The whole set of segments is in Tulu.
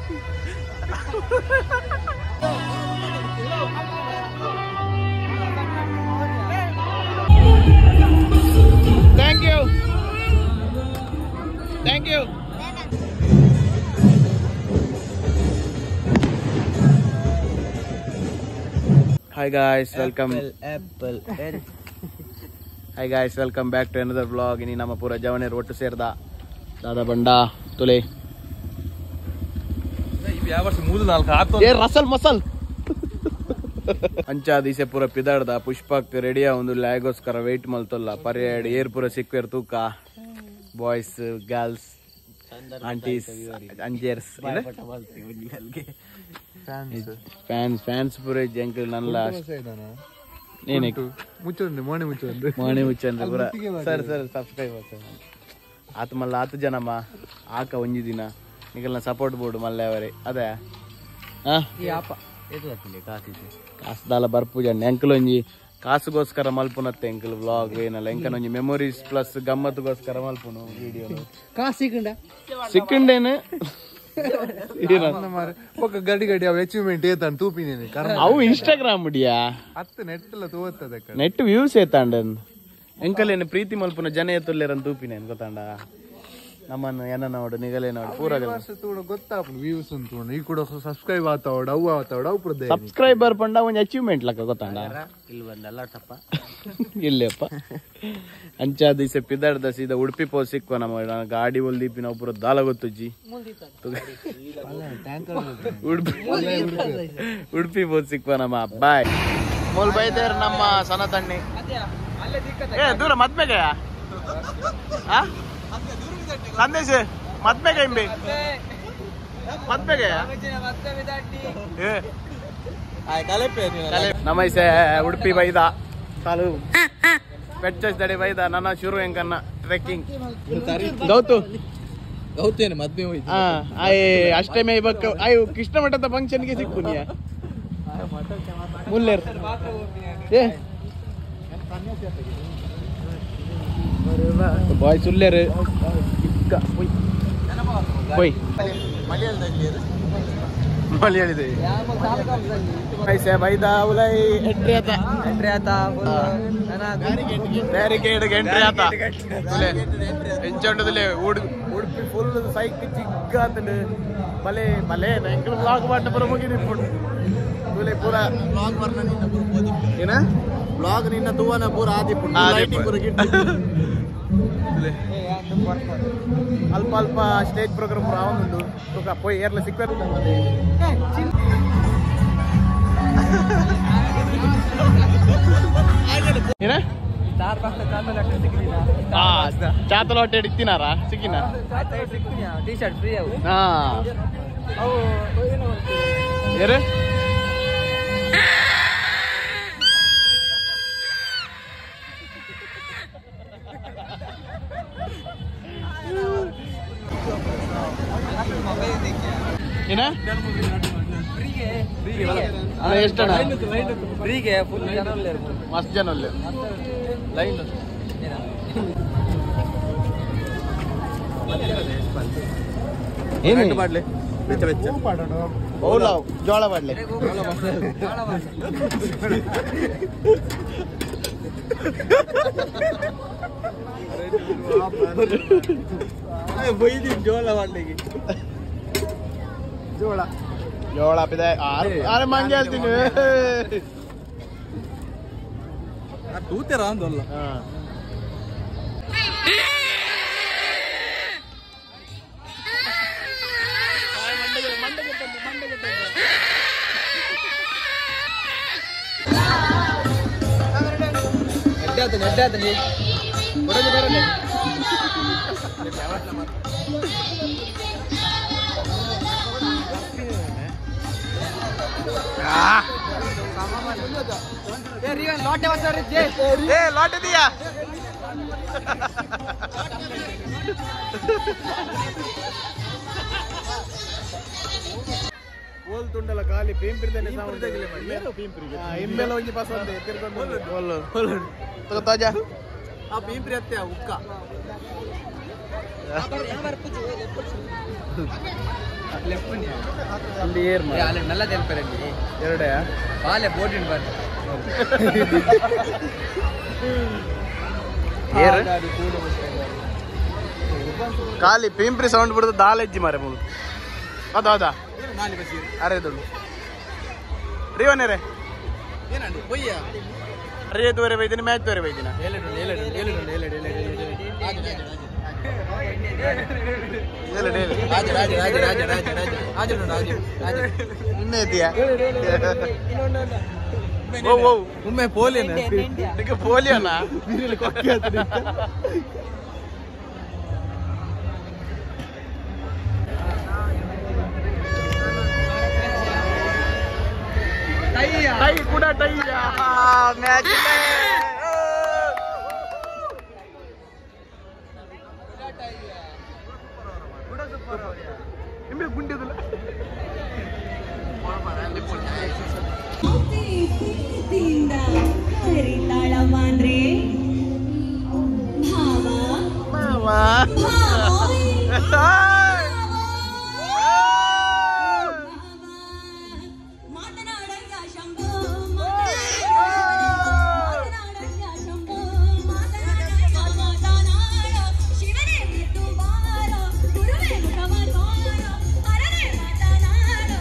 Thank you. Thank you. Hi guys, welcome. Apple, apple. Hi guys, welcome back to another vlog. Ini nama pura Javaner ಒಟ್ಟು ಸೇರ್ದ ದಾದಾ ಬಂಡಾ ತುಲೆ. ಏ ರಸಲ್ ಮಸಲ್ ಅಂಚಾದ ಈಸೆ ಪೂರ ಪಿದಾಡ್ದ ಪುಷ್ಪಕ್ ರೆಡಿ ಒಂದು ಲ್ಯಾಗೋಸ್ಕರ ವೆಯ್ಟ್ ಮಲ್ತೊಲ್ಲ ಪರ್ಯಾಡ್ ಏರ್ ಪೂರ ಸಿಕ್ವೇರ್ ತೂಕ ಬಾಯ್ಸ್ ಗರ್ಲ್ಸ್ ಆಂಟೀಸ್ ಅಂಜೇರ್ಸ್ ಫ್ಯಾನ್ಸ್ ಫ್ಯಾನ್ಸ್ ಪೂರ ಜಂಕಲ್ ನಲ್ಲ ನೇನೆ ಮುಚ್ಚೊಂದು ಮೋಣೆ ಮುಚ್ಚೊಂದು ಮೋಣೆ ಮುಚ್ಚಂದ್ರೆ ಪೂರ ಸರ್ ಸರ್ ಸಬ್ಸ್ಕ್ರೈಬ್ ಆತ ಮಲ್ಲ ಆತ ಜನಮ್ಮ ಆಕ ಒಂಜಿ ದಿನ ನಿಗಲ್ನ ಸಪೋರ್ಟ್ ಬೋರ್ಡ್ ಮಲ್ಲೆ ಅವರೇ ಅದೇ ಕಾಸುದಾಲ ಬರ್ಪು ಜನ ಎಂಕಲ್ ಒಂಜಿ ಕಾಸುಗೋಸ್ಕರ ಮಲ್ಪುನತ್ತೆ ಎಂಕಲ್ ವ್ಲಾಗ್ ಏನಲ್ಲ ಎಂಕನ ಒಂಜಿ ಮೆಮೊರೀಸ್ ಪ್ಲಸ್ ಗಮ್ಮತ್ತುಗೋಸ್ಕರ ಮಲ್ಪುನು ವಿಡಿಯೋ ಕಾಸು ಸಿಕ್ಕಂಡ ಸಿಕ್ಕಂಡೇನು ಗಡಿ ಗಡಿ ಅವು ಅಚೀವ್ಮೆಂಟ್ ಏತಾನ್ ತೂಪಿನೇನೆ ಅವು ಇನ್ಸ್ಟಾಗ್ರಾಮ್ ಮುಡಿಯಾ ಹತ್ತು ನೆಟ್ ಎಲ್ಲ ತೂವತ್ತದ ನೆಟ್ ವ್ಯೂಸ್ ಏತಾಂಡ ಎಂಕಲ್ ಏನು ಪ್ರೀತಿ ಮಲ್ಪುನ ಜನ ಏತುಲ್ಲೇರನ್ ತೂಪಿನೇನು ಗೊತ್ತಾಂಡ ನಮ್ಮನ್ನು ಏನ ನೋಡು ನಿಗಲೇ ನೋಡು ಪೂರ ಗೊತ್ತಾಪುಂಡು ವ್ಯೂಸ್ ಉಂಟು ಈ ಕೂಡ ಸಬ್ಸ್ಕ್ರೈಬ್ ಆತಾವಡ ಅವು ಆತಾವಡ ಅವು ಪೂರ ಸಬ್ಸ್ಕ್ರೈಬರ್ ಪಂಡ ಒಂಜಿ ಅಚೀವ್ಮೆಂಟ್ ಲಕ್ಕ ಗೊತ್ತಾಂಡ ಇಲ್ಲಿ ಬಂದಲ್ಲ ತಪ್ಪ ಇಲ್ಲಪ್ಪ ಅಂಚಾದ ಈಸೆ ಪಿದಾಡ್ದ ಸೀದಾ ಉಡುಪಿ ಪೋ ಸಿಕ್ಕುವ ನಮ್ಮ ಗಾಡಿ ಒಲ್ದೀಪಿನ ಒಬ್ಬರು ದಾಲ ಗೊತ್ತುಜ್ಜಿ ಉಡುಪಿ ಉಡುಪಿ ಪೋ ಸಿಕ್ಕುವ ನಮ್ಮ ಬಾಯ್ ಮೂಲ್ ಬೈದೇರ್ ನಮ್ಮ ಸನತಣ್ಣಿ ಏ ದೂರ ಮದ್ಮೆಗೆ ಸಂದೇಶ ಮದ್ಮೆಗೆ ಇಂಬಿ ಮದ್ಮೆಗೆ ನಮ್ಮ ಈಸೆ ಉಡುಪಿ ಬೈದ ಸಾಲು ಪೆಚ್ಚಡಿ ಬೈದ ನನ್ನ ಶುರು ಹೆಂಗನ್ನ ಟ್ರೆಕ್ಕಿಂಗ್ ಗೌತು ಗೌತೇನೆ ಮದ್ಮೆ ಹೋಯ್ತು ಅಷ್ಟೇ ಮೇ ಬಕ್ಕ ಅಯ್ಯೋ ಕೃಷ್ಣ ಮಠದ ಫಂಕ್ಷನ್ಗೆ ಸಿಕ್ಕು ನೀ ಮುಲ್ಲೇರ್ ಏ ಬಾಯ್ ಸುಲ್ಲೇರು ಪೊಯ್ ಮಲಯಾಳಿದೆ ಬೈದ ಉಲೈ ಎಂಟ್ರಿ ಆತ ಎಂಟ್ರಿ ಆತ ಬ್ಯಾರಿಕೇಡ್ ಎಂಟ್ರಿ ಆತ ಎಂಚೊಂಡದಲ್ಲೇ ಉಡುಪಿ ಫುಲ್ ಸೈಕ್ ಚಿಕ್ಕ ಆತಂಡು ಬಲೆ ಬಲೆ ಎಂಕಲ್ ವ್ಲಾಗ್ ಮಾಡ ಪೂರ ಮುಗಿದಿಪ್ಪುಂಡು ತುಲೆ ಪೂರ ವ್ಲಾಗ್ ವರ್ಣ ನಿನ್ನ ಪೂರ ಪೋದಿಪ್ಪು ಏನ ವ್ಲಾಗ್ ನಿನ್ನ ತೂವನ ಪೂರ ಆದಿಪ್ಪುಂಡು ಲೈಟಿಂಗ್ ಪೂರ ಗಿಟ್ಟು ಅಲ್ಪ ಅಲ್ಪ ಸ್ಟೇಜ್ ಪ್ರೋಗ್ರಾಮ್ ಪೂರ ಆವೊಂದುಂಡು ತುಕ ಪೋಯ್ ಏರ್ಲ ಸಿಕ್ವೆ ಏನ ಚಾತಲ ಹೊಟ್ಟೆ ಇಡ್ತೀನಾರ ಸಿಕ್ಕಿನ ಟಿ ಶರ್ಟ್ ಫ್ರೀ ಅವು ಹಾ ಏರು ಏನ ಎಷ್ಟಣ್ಣ ಫ್ರೀಗೆ ಫುಲ್ ಜನ ಮಸ್ತ್ ಜನ ಲೈನ್ ಏನು ಮಾಡಲಿ ಬೆಚ್ಚ ಬೆಚ್ಚ ಹೌಲ್ಲ ಜೋಳ ಮಾಡಲಿ ಬೈದಿ ಜೋಳ ಮಾಡ್ಲಿಕ್ಕೆ ಜೋಳ ಜೋಳ ಪಿದೆ ಆರು ಆರು ಮಂಗೆ ಹೇಳ್ತೀನಿ ತೂತೆರ ಅಂದಲ್ಲ ಏ ಲಾಟೆ ದಿಯಾ ಓಲ್ ತುಂಡಲ ಖಾಲಿ ಪೀಂಪಿರ್ದನೆ ಸೌಂಡ್ ಇಂಬೆಲ ಒಂಜಿ ಪಸಂದ್ ತಿರ್ಗೊಂಡು ತಗೋ ತಾಜಾ ಆ ಪೀಂಪ್ರಿ ಅತ್ತೆ ಉಕ್ಕ ಇಲ್ಲಿ ಏರ್ ಅಲ್ಲ ನಲ್ಲ ತೆಲ್ಪರಲ್ಲಿ ಎರಡೇ ಬಾಲೆ ಬೋಟಿನ ಬಾಲೆ ಏರ್ ಖಾಲಿ ಪಿಂಪ್ರಿ ಸೌಂಡ್ ಬಿಡುದು ದಾಲೆಜ್ಜಿ ಮಾರೆ ಮೂಲು ಹೌದಾ ಹೌದಾ ಅರೆ ದುಡ್ಡು ರಿವನೇರೆ ರೇ ದೂರ ಬೈದಿನ ಮ್ಯಾಚ್ ದೂರ ಬೈದಿನ ಒಮ್ಮೆ ಪೋಲಿನ ಪೋಲಿಯನ ಟೈ ಕೂಡ ಟೈ ಮ್ಯಾಚ್ ನಿಮಗೆ ಗುಂಡಿದಿಲ್ಲ ಹರಿತಾಳವಾನ್ರೆ ಭಾವ ಮಾತನಾಡಯ್ಯ ಶಂಭೋ ಮಾತನಾಡಯ್ಯ ಶಂಭೋ ಮಾತನಾಡಯ್ಯ ಮಾತನಾಡ ಶಿವನೇ ಬಿಟ್ಟು ಬಾರೋ ಗುರುವೇ ಮುಖವ ತೋರೋ ಹರನೇ ಮಾತನಾಡೋ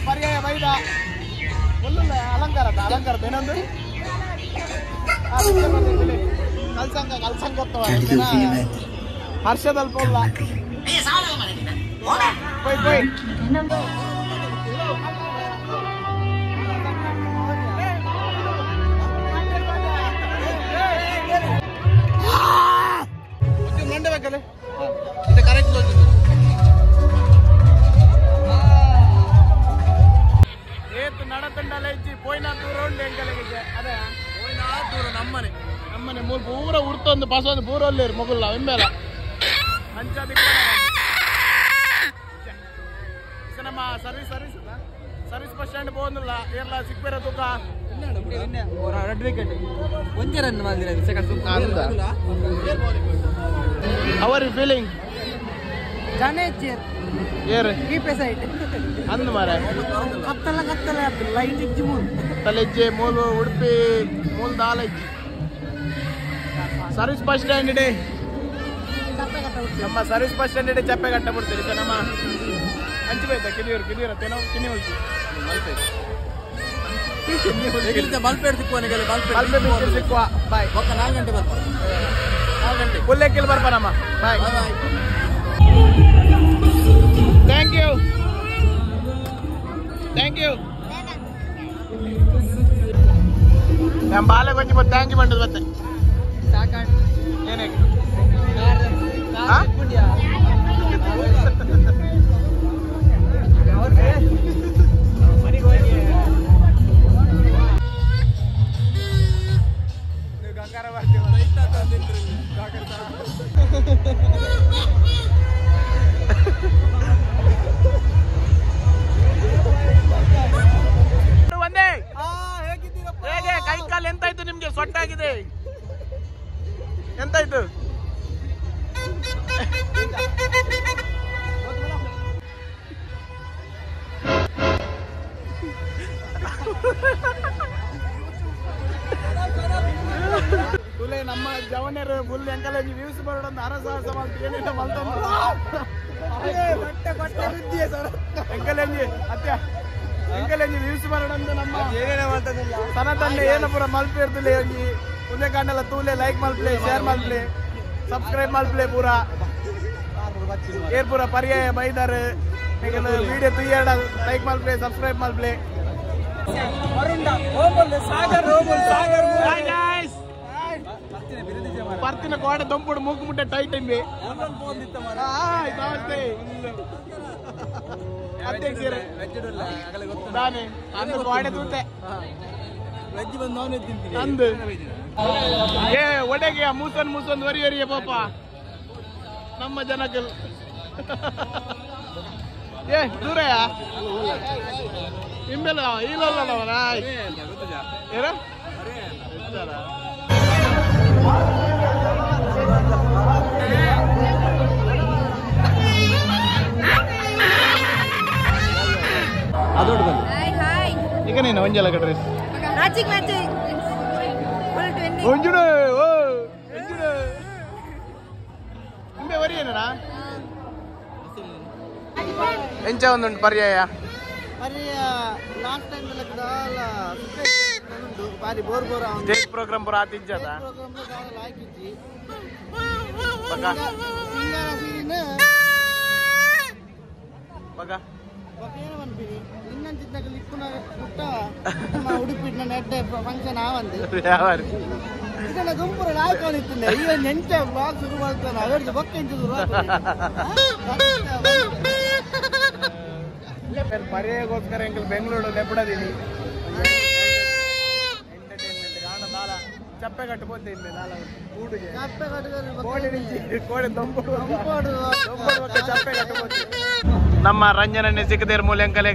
ಪರ್ಯಾಯ ಬೈದ ಒಳ್ಳೆ ಅಲಂಕಾರ ಅಲಂಕಾರ ಏನಂದು ಕಲ್ಸಂಗ ಕಲ್ಸಂಗ ಹರ್ಷದಲ್ಪ ಪೋಯ್ ಪೋಯ್ ಇದು ಕರೆಕ್ಟ್ ಏತು ನಡತಂಡಲ ಇಜ್ಜಿ ಪೋಯ್ನ ದೂರ ಉಂಡು ಎಂಕಲೆಗೆ ಅದೇ ಪೋಯ್ನ ದೂರ ನಮ್ಮನೆ ನಮ್ಮನೆ ಮೂರು ಪೂರ ಉರ್ತೊಂದು ಪಸೊಂದು ಪೂರ ಒಲ್ಲೇರು ಮೊಗುಲ್ಲ ಇಮ್ಮೇಲ ಅಂಚಾದಿ ನಮ್ಮ service service service bus stand ಪೋಂದಿಲ್ಲ ಏರ್ಲ ಸಿಕ್ಬೇರ ತೂಕ ಒಂಜೆ ರನ್ ಮಾಡಿದ್ರೆ ಅವರ್ ಫೀಲಿಂಗ್ ಏರ್ ಅಂದು ಮಾರೆ ಕತ್ತಲ ಕತ್ತಲ ಲೈಟ್ ಇಜ್ಜಿ ಮೂಲು ತಲೆಜ್ಜೆ ಮೂಲು ಉಡುಪಿ ಮೂಲು ದಾಲೆಜ್ಜಿ ಸರ್ವಿಸ್ ಬಸ್ ಸ್ಟ್ಯಾಂಡ್ ಇಡೆ ನಮ್ಮ ಸರ್ವಿಸ್ ಬಸ್ ಸ್ಟ್ಯಾಂಡ್ ಇಡೆ ಚಪ್ಪೆ ಕಟ್ಟ ಬಿಡ್ತೀರಿ ಸರ್ ನಮ್ಮ ಹಂಚಿ ಬೈತ ಕಿಲಿಯೂರು ಕಿಲಿಯೂರ ತೆನೋ ಕಿನಿ ಹೋಗಿ ಮಲ್ಪೇಡ್ ಸಿಕ್ಕುವ ಮಲ್ಪೆ ಬೀಚ್ ಸಿಕ್ಕುವ ಬಾಯ್ ಒಕ್ಕ 4 ಗಂಟೆ ಬರ್ಪ 4 ಗಂಟೆ ಉಲ್ಲೇಖಿಲ್ ಬರ್ಪನಮ್ಮ bye bye thank you thank you ನಮ್ಮ ಬಾಲೆ ಕೊಂಚ thank you ಬಂದದ್ದು ಮತ್ತೆ ಏನೇ ಒಂದೇ ಹೇಗೆ ಕೈ ಕಾಲು ಎಂತಾಯ್ತು ನಿಮ್ಗೆ ಸೊಟ್ಟಾಗಿದೆ ಎಂತಾಯ್ತು ತುಲೆ ನಮ್ಮ ಜವನರು ಫುಲ್ ಎಂಕಲೇಜ್ ವ್ಯೂಸ್ ಬರೋಣ ಅರಸಾಹಸ ಮಾಡ್ತೀವಿ ಏನಿಲ್ಲ ಮಲ್ತೊಂದು ಎಂಕಲೇಜಿ ಅತ್ಯ ಎಂಕಲೇಜಿ ವ್ಯೂಸ್ ಬರೋಣ ನಮ್ಮ ಸನಾತನ ಏನಪುರ ಮಲ್ಪೆ ಇರ್ತಲೆ ಒಂಜಿ ಉಂದೆ ಕಾಂಡಲ ತೂಲೆ ಲೈಕ್ ಮಲ್ಪ್ಲೆ ಶೇರ್ ಮಲ್ಪ್ಲೆ ಸಬ್ಸ್ಕ್ರೈಬ್ ಮಲ್ಪ್ಲೆ ಪೂರ ಏರ್ ಪೂರ ಪರ್ಯಾಯ ಬೈದಾರು ವಿಡಿಯೋ ತುಯ್ಯಾಡ ಲೈಕ್ ಮಲ್ಪ್ಲೆ ಸಬ್ಸ್ಕ್ರೈಬ್ ಮಲ್ಪ್ಲೆ. ಪರ್ತಿನ ಕೋಡೆ ದೊಂಪುಡು ಮೂಕು ಮುಟ್ಟೆ ಟೈಟ್ ಇಂಬಿ ಅಧ್ಯಕ್ಷರೇ ದಾನೆ ಅಂದು ಕೋಡೆ ತೂತೆ ಅಂದು ಏ ಒಡೆಗೆ ಮೂಸನ್ ಮೂಸನ್ ವರಿ ವರಿಯ ಪಾಪ ನಮ್ಮ ಜನಕ್ಕೆ ಏ ದೂರಯಾ ಇಂಬೆಲ್ಲ ಇಲ್ಲ ಏನ ಈಗ ನೀನು ಒಂಜಲ dress matching matching full trending ಒಂಜುಡೆ ಓ ಒಂಜುಡೆ ಇಂಬೆ ವರಿ ಏನನಾ ಎಂಚ ಒಂದುಂಟು ಪರ್ಯಾಯ ಪರ್ಯಾಯ ಲಾಸ್ಟ್ ಟೈಮ್ ದಾಲ ಉಂಟು ಬಾರಿ ಬೋರ್ ಬೋರ್ ಸ್ಟೇಜ್ ಪ್ರೋಗ್ರಾಮ್ ಪೂರ ಆತಿಜ್ಜದ ಪ್ರೋಗ್ರಾಮ್ ದಾಲ ಲಾಯ್ಕಿಜ್ಜಿ ಬಗ ಸಿಂಗಾರ ಸೀರಿನ ಬಗ ಬೊಕ ಏನ ಪನ್ಪಿನಿ ನಿನ್ನಂಚಿತ್ತನಕುಲು ಇಪ್ಪುನ ಮುಟ್ಟ ನಮ್ಮ ಉಡುಪಿಡ್ ನನ್ನ ಎಡ್ಡೆ ಫಂಕ್ಷನ್ ಆವಂದು ಇದನ್ನ ಗುಂಪುರ ಲಾಯ್ಕೊಂಡಿತ್ತಿಂದೆ ಈ ಒಂಜಿ ಎಂಚ ಬ್ಲಾಗ್ ಶುರು ಮಲ್ತಾನ ಅವೆರ್ದು ಬೊಕ್ಕ ಎಂಚ ಶುರು ಪರ್ಯಾಯಗೋಸ್ಕರ ಎಂಕಲ್ ಬೆಂಗಳೂರು ಲೆಪ್ಪಡದಿನಿ ಎಂಟರ್ಟೈನ್ಮೆಂಟ್ ಕಾಣ ದಾಲ ಚಪ್ಪೆ ಕಟ್ಟು ಪೋತೆ ಇಮ್ಮೆ ದಾಲ ಕೂಡುಗೆ ಚಪ್ಪೆ ಕಟ್ಟು ಕೋಡೆ ನಿಂಚಿ ಕೋಡೆ ದೊಂಪಡು ದೊಂಪಡು ಚಪ್ಪೆ ಕಟ್ಟು ಪೋತೆ ನಮ್ಮ ರಂಜನನ್ನೇ ಸಿಕ್ಕದೇರ್ ಮೂಲೆ ಅಂಕಲೆ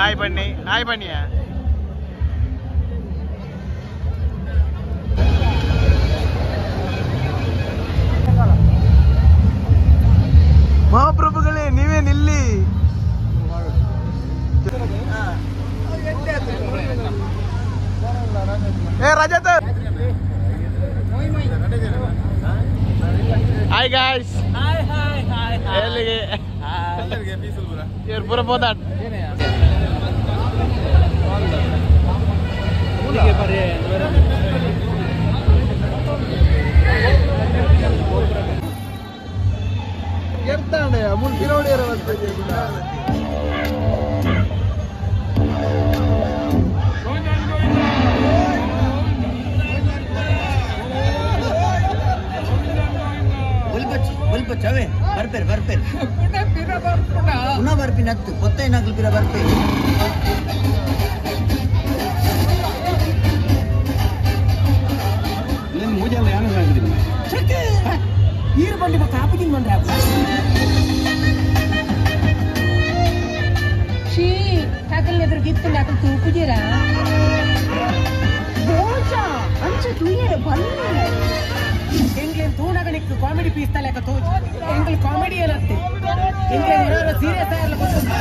ಹಾಯ್ ಬನ್ನಿ ಹಾಯ್ ಬನ್ನಿಯ ಮಹಾಪ್ರಭುಗಳೇ ನೀವೇ ನಿಲ್ಲಿ ಏ Rajat hi guys hi hi hi hi ಎಲ್ಲಿಗೆ ಇವ್ರು ಪೂರ ಪೋದಾಟ್ ಎರ್ತಾಂಡೆ ಮುಲ್ ಕಿರೋಡಿಯರ ಅವೇ ಬರ್ಪೇರು ಬರ್ಪೇರು ಪುನಃ ಬರ್ಪಿನ ಹತ್ತು ಕೊತ್ತೈನಾಗ್ಲು ಪಿರ ಬರ್ಪೇರು ನೀರು ಬಂಡಿ ಕಾಪುಜಿನ ಬಂದ್ರೆ she ಅಕಲ್ ಎದುರು ಗಿತ್ತುಂಡು ಅಕಲ್ ತೂಪುಜಿರಾ ಬೋಜ ಅಂಚ ತೂಯರೆ ಬಲ್ಲೆ ಎಂಗ್ಲೇನ್ ತೂಣಗಣಿಕ್ ಕಾಮಿಡಿ ಪೀಸ್ ತಲೆಕ ತೋಜು ಎಂಗ್ಲ್ ಕಾಮಿಡಿ ಏನತ್ತೆ ಎಂಗ್ಲೇನ್ ಏನಾರ ಸೀರಿಯಸ್ ಆಗಿರಲ್ಲ ಗೊತ್ತುಂಟು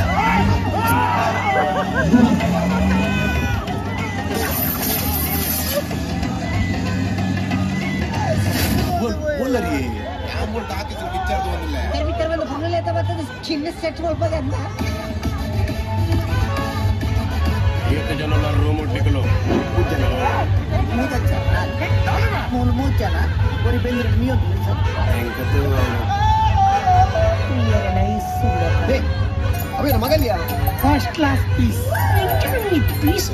ಚಿನ್ನ ಸೆಟ್ ಮಾಡ್ಬೋದಲ್ಲ ಮೂಲು ಮೂರು ಜನ ಒರಿ ಬೆಂಗಳೂರು ನೀಯೊಂದು ಅವೇನ ಮಗಲ್ಯಾ ಫಸ್ಟ್ ಕ್ಲಾಸ್ ಪೀಸ್ ಪೀಸ್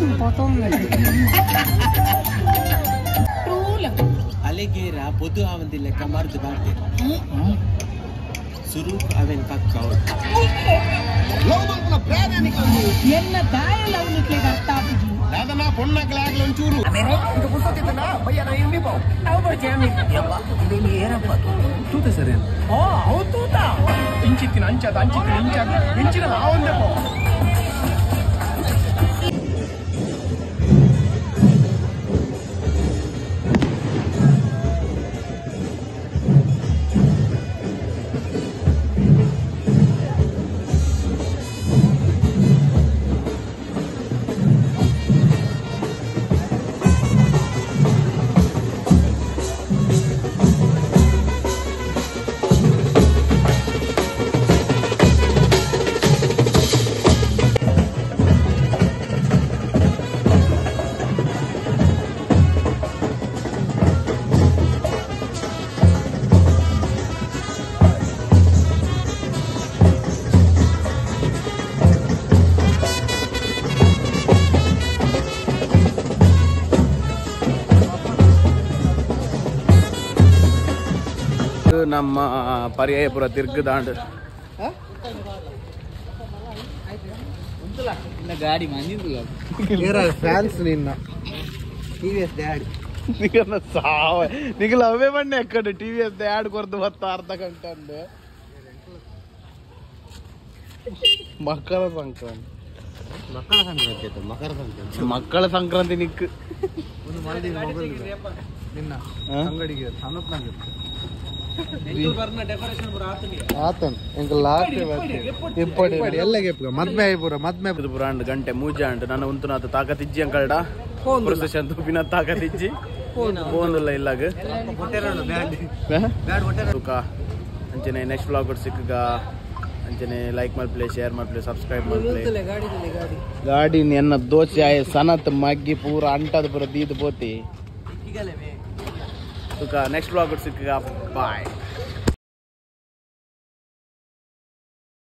ಅಲೆಗೇರ ಪೊದು ಆವಂದಿ ಲೆಕ್ಕ ಮರ್ದು ಬಾರ್ದೆ ಸುರೂಪ್ ಅವೆನ್ ಕಕ್ಕ ಎನ್ನ ದಾಯಲ ಅವನಿಗೆ ಅರ್ಥ ಆಪುಜಿ ಅವು ಬರ್ಚೆ ತೂತ ಸರ್ ಓ ಅವು ತೂತ ಇಂಚಿತ್ತಿನ ಅಂಚಾದ ಅಂಚಿತ್ತಿನ ಇಂಚಾದ ಇಂಚಿನ ಆವಂದೆ ಪೋ ನಮ್ಮ ಪರ್ಯಾಯಪುರ ತಿರ್ಗದಾಂಡ್ ಗಾಡಿ ಮಂದಿದ್ದು ಫ್ಯಾನ್ಸ್ ನಿನ್ನ ಟಿವಿಎಸ್ ಡ್ಯಾಡ್ ನಿಗನ ಸಾವ ನಿಗಲ ಅವೇ ಬಣ್ಣೆ ಎಕ್ಕಡೆ ಟಿವಿಎಸ್ ಆಡ್ ಕೊರ್ದು ಬತ್ತ ಅರ್ಧ ಗಂಟೆ ಅಂದೆ ಮಕ್ಕಳ ಸಂಕ್ರಾಂತಿ. ಮಕ್ಕಳ ಸಂಕ್ರಾಂತಿ ಆಯ್ತು, ಮಕರ ಸಂಕ್ರಾಂತಿ. ಮಕ್ಕಳ ಸಂಕ್ರಾಂತಿ ನಿಕ್ ಒಂದು ಮಲ್ದಿ ಮೊಬೈಲ್ ನಿನ್ನ ಅಂಗಡಿಗೆ ಸಣ್ಣತ್ನಾಗ ಆತನ್ ಎಂಕ ಲಾಸ್ಟ್ ಇಪ್ಪಡಿ ಎಲ್ಲ ಗೆಪ್ಪ ಮದ್ಮೆ ಆಯ್ಪುರ ಮದ್ಮೆ ಪುರಾಂಡ್ ಗಂಟೆ ಮೂಜೆ ಅಂಡ್ ನನ್ನ ಉಂತುನಾಥ ತಾಕತಿಜ್ಜಿ ಅಂಕಲ್ಡ ಪ್ರೊಸೆಷನ್ ತುಪಿನ ತಾಕತಿಜ್ಜಿ ಫೋನ್ ಇಲ್ಲಾಗ ತುಕ ಅಂಚನೆ ನೆಕ್ಸ್ಟ್ ಬ್ಲಾಗ್ ಸಿಕ್ಕಗ ಅಂಚನೆ ಲೈಕ್ ಮಲ್ಪ್ಲೆ ಶೇರ್ ಮಲ್ಪ್ಲೆ ಸಬ್ಸ್ಕ್ರೈಬ್ ಮಲ್ಪ್ಲೆ ಗಾಡಿ ಎನ್ನ ದೋಸೆ ಆಯ ಸನತ್ ಮಗ್ಗಿ ಪೂರ ಅಂಟದ ಪೂರ ದೀದ್ ಪೋತಿ ತುಕ ನೆಕ್ಸ್ಟ್ ಬ್ಲಾಗ್ ಸಿಕ್ಕಗ ಬಾಯ್.